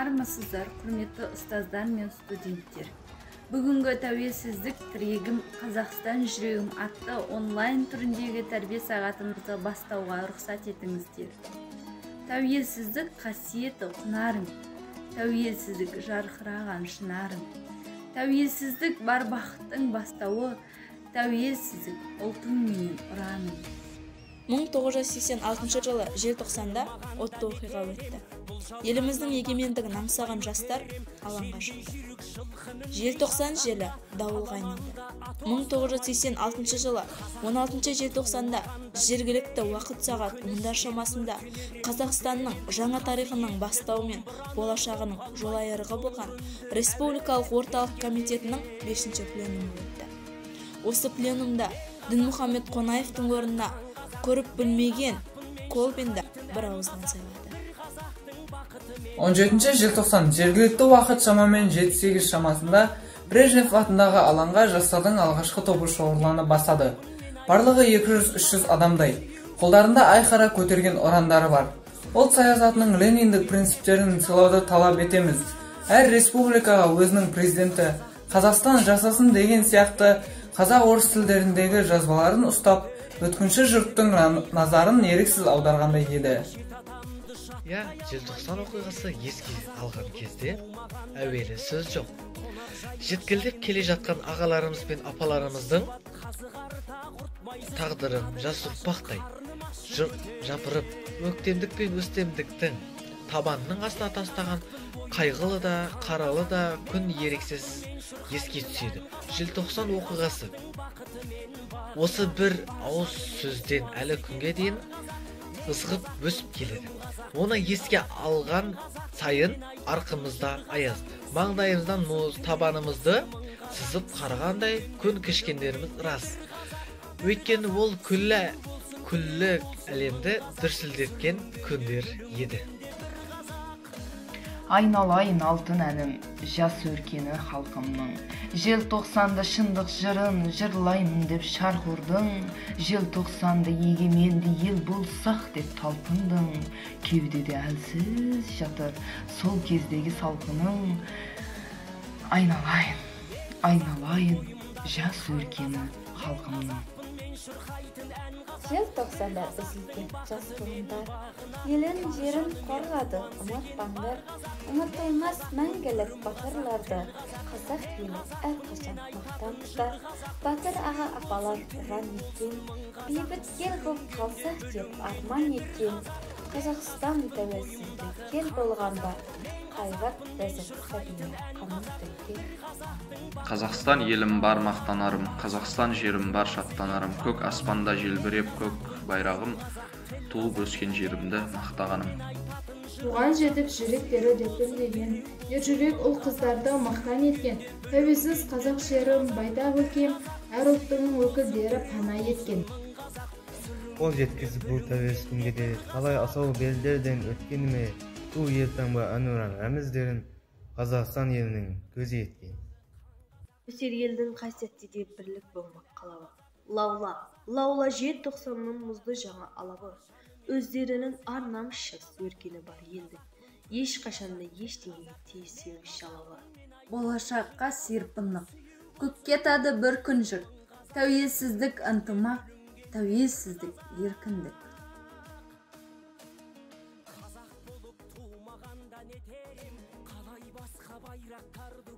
Армысыздар, құрметті ұстаздар мен студенттер. Бүгінгі тәуелсіздік тірегім Қазақстан жүрегім атты онлайн түріндегі тәрбие сағатымызды бастауға рұқсат етіңіздер. Тәуелсіздік қасиеті құнарың, тәуелсіздік жарқыраған шынарың. Тәуелсіздік бар бақыттың бастауы, тәуелсіздік ұлтың менен ұраның. 1986 жылы желтоқсанда отты оқиға өтті. Еліміздің егемендігін аңсаған жастар алаңға шықты. Желтоқсан желі дауылға айналды. 1986 жылы 16 желтоқсанда жергілікті уақыт сағат 10-дар шамасында Қазақстанның жаңа тарихының бастауы мен болашағының жолайрығы болған Республикалық орталық комитетінің 5-ші пленумы өтті. Осы пленумда Дінмұхамед Қонаевтың орнына көріп білмеген Колбинді бір ауыздан сайлады. 17 желтоқсан жергілікті уақыт шамамен 7-8 шамасында Брежнев атындағы алаңға жастардың алғашқы тобы шоғырлана бастады. Барлығы 200-300 адамдай. Қолдарында айқара көтерген ұрандары бар. Ұлт саясатының лениндік принциптерін сыйлауды талап етеміз. Әр республикаға өзінің президенті, Қазақстан жасасын деген сияқты қазақ-орыс тілдеріндегі жазбаларын ұстап, өткінші жұрттың назарын еріксіз аударғандай еді. Я, желтоқсан оқиғасы еске алған кезде әуелі сөз жоқ. Жеткілдеп келе жатқан ағаларымыз бен апаларымыздың тағдырын жас ұрпақтай жапырып, өктемдік пен өстемдіктің табанының астына тастаған қайғылы да, қаралы да күн ерексіз еске түседі. Желтоқсан оқиғасы осы бір ауыз сөзден әлі күнге дейін ызғып өсіп келеді. Оны еске алған сайын арқымызда аяз, маңдайымыздан мұз, табанымызды сызып қарағандай күн кешкендеріміз рас. Өйткені ол күллі әлемді дүрсілдеткен күндер еді. Айналайын алтын әнім, жас өркені халқымның. Желтоқсанды шындық жырын жырлаймын деп шарқ ұрдың. Желтоқсанды егеменді ел болсақ деп талпындың. Кеудеде әлсіз жатыр сол кездегі салқының. Айналайын, айналайын жас өркені халқымның. Желтоқсанда үзілген жас буындар, елін жерін қорғады, ұмытпаңдар. Ұмытылмас мәңгілік батырларды қазақ елі әрқашан мақтан тұтар. Батыр аға апалар ұран еткен, бейбіт ел боп қалсақ деп арман еткен. Қазақстан тәуелсіздік ел болғанда қайрат ләззат сәбине қанын төккен. Қазақстан елім бар мақтанарым, Қазақстан жерім бар шаттанарым, көк аспанда желбіреп көк байрағым, туып өскен жерімді мақтағаным. Туған жетіп жүректері лүпілдеген, ержүрек ұл қыздарды мақтан еткен, тәуелсіз қазақ жерім байтақ өлкем, әр ұлттың өкілдері пана еткен. Қол жеткізіп бұл тәуелсіз күнге де талай асау белдерден өткеніме, ту елтаңба әнұран рәміздерін Қазақстан елінің көзі еткен. Өсер елдің қай сәтте де бірлік болмақ қалауы. Лаула, лаула желтоқсанның мұзды жаңа алабы. Өздерінің ар-намыс жас өркені бар елдің. Ешқашанда ештеңеге тиіспес жалауы. Болашаққа серпінлік, көкке тады бір күн жұрт. Тәуелсіздік ынтымақ, тәуелсіздік еркіндік. Қазақ болып тумағанда не етер ем, қалай басқа байрақтарды